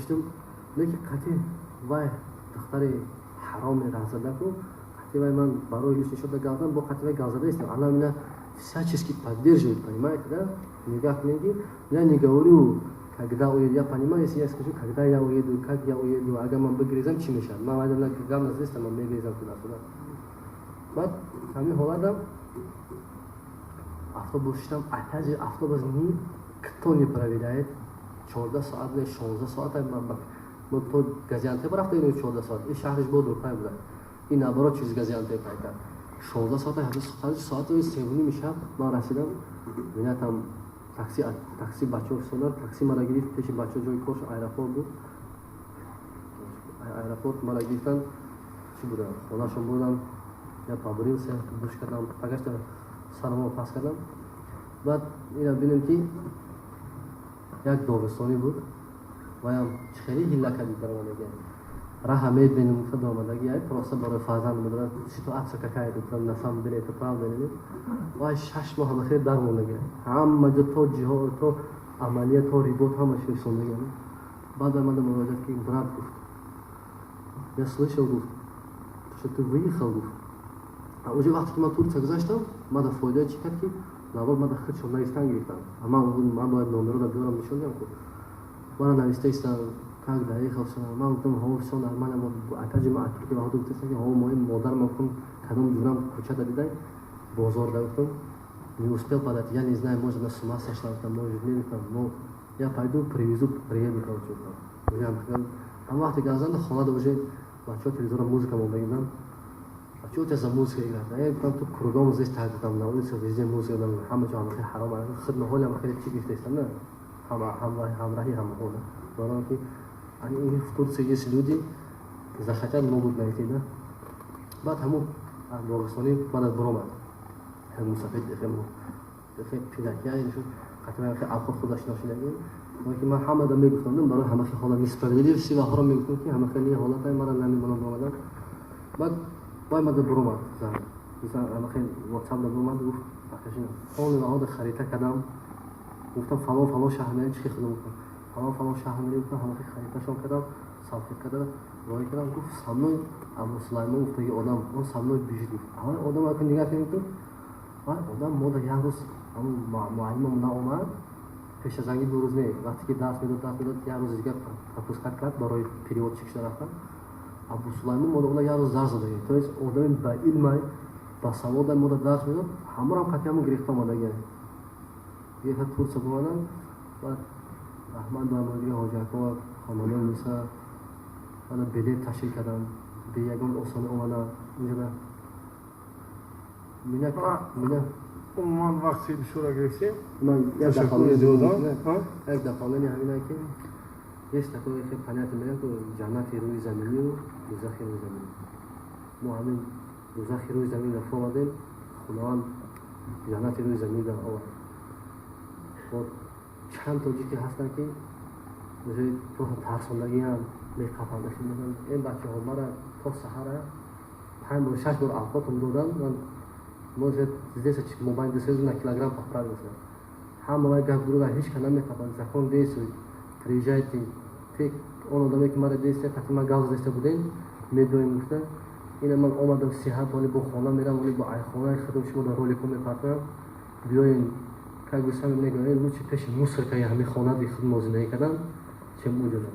Шидам, леки қати вай духтари ҳароме раҳзадаку, қати вай ман барои лишний шода гап бо қати вай гап зада истам. Она меня всячески поддерживает, понимаете, да? Нигоҳ кунед, я не говорю, когда уеду. Я понимаю, если я скажу, когда я уеду, как я уеду, агар ман бигрезам, чӣ мешавад. Ман вайдам гап назастам, ман мегрезам туда-сюда. Баъд ҳамин ҳолатам автобус шидам. Опять же, автобус никто не проверяет. 14 соат не, 16 соат мо то Газиантеп рафта, 14 соат. Ин шаҳриш бо дуртар буда, ин наоборот, через Газиантеп пайкард. 16 соат, соати 3:30 шаб ман расидам. Меня там такси, такси бачаҳо фистодан, такси мара гирифт пеши бачаҳо, ҷои корш аэропорт буд. Аэропорт мара гирифтан, чӣ буда, хонашон бурдан. Я побрился, душ кардам, пагашта сарамо пас кардам. Баъд ина бинем, ки як доғистонӣ буд. Ваям хеле ҳилла кардид, баромадаги раҳа мебинем, гуфта даромадаги, ай просто барои фарзанд медорад, ситуация какая-то там, на самом деле это правда или нет. Вай 6 моҳ ҳама хеле дармондаги, ҳама ҷо, то ҷиҳо, то амалия, то рибот, ҳама фирсондаги. Баъд омада муроҷиат ки: «Брат, — гуфт, — я слышал, — гуфт, — что ты выехал», — гуфт. А уже вақте ки ман Турция гузаштам, мада фоидаи чӣ кард, ки навор мада худшон навистан гирифтам. Ман бояд номероро биёрам, нишон диҳам ку. Мана нависта истам, как доехал, всё. Ман гуфтам: «Ҳо, всё нормально». Опять же, ман Туркия ваҳода гуфтастам, ки ҳо, мои модарам, гуфтам, кадом ҷурам кӯчада дидай, бозор да, гуфтам, не успел подать, я не знаю, может, она с ума сошла, гуфтам, может, не, гуфтам, но я пойду, привезу, приеду, короче, гуфтам. Ҳам вақте газанда хонада уже бачаҳо телевизора музыка мондагидан: «А что у тебя за музыка играет?» А я гуфтам: «Тут кругом здесь так, там на улице везде музыка, ҳама ҷо ҳама хеле ҳаром, худ ҳолам хеле чӣ гирифтаистам, на ҳамраҳи ҳамаҳола барои ки они в Турции есть, люди захотят, могут найти, да». Баъд ҳамун доғистонӣ мана буромад, мусафид пиракия қатъан авқот худаш ношидаги, ки ман ҳамада мегуфтам, барои ҳама хел ҳолат несправедливости ваҳоро мегуфтам, ки ҳама хели ҳолата мара намемонам буромадан. Баъд вай мада буромад, ҳама хел ватсап да буромад, гуфт: «Хони ваҳода харита кардам», гуфтам, «фалон фалон шаҳр мерем, чӣ худо», гуфтам, «фалон фалон шаҳр мерем», гуфтам, ҳама хел хариташон кардам, салфеткада роҳӣ кардам. Гуфт: «Со мной Абу Сулаймон», гуфтаги, «одам, он со мной бежит», гуфт. Аввал одам ака нигоҳ кардем, гуфт, вай одам мода як рӯз муаллимам наомад, пеш аз анги 2 рӯз не, вақте ки дарс медод, дарс медод, як рӯзи дигар пропускать кард барои переводчик шуда рафтан. Абу Сулаймон мода ода як рӯз дарс додаги, то есть одами ба илмай, ба саводай, мода дарс медод, ҳамонам қатъи ҳамон гирифта омадаги, гирифта Турция бомадан. Баъд раҳмат ба дига ҳоҷиакова, хонадони муса, баъда билет ташкил кардам, бе ягон осонӣ омадам инҷода. Меня Умуман, вақти бисёра гирифтем. Ман як Ташаккури зиёдам. Як дополнение ҳамина, ки есть такое понятие, мегӯям, ки ҷаннати рӯи заминию дӯзахи рӯи заминӣ. Мо ҳамин дӯзахи рӯи замин рафт омадем, Худованд ҷаннати рӯи замин дар овард. Вот чанд тоҷике ҳастанд, ки уже просто тарсондагиам меқафанд, мегӯянд: «Ин бачаҳо мара то саҳара панҷ бор, шаш бор авқотам додам, ман может здесь мобайн 2 се на килограмм поправился». Ҳама вай гап дуруга, ҳеч ка намеқафанд, закон действует. Приезжайте, те он одаме, ки мара действия қати ман гап задаиста будем, медоем, гуфта. Ина ман омадам сиҳат, оли бо хона мерам, оли бо айхонаи худам шумо дар ролико мепартоям, биёен. Как бы сами мегӯям, лучше пеши мусоркаи ҳамин хона ди худ мо зиндагӣ кардан, чем уҷода.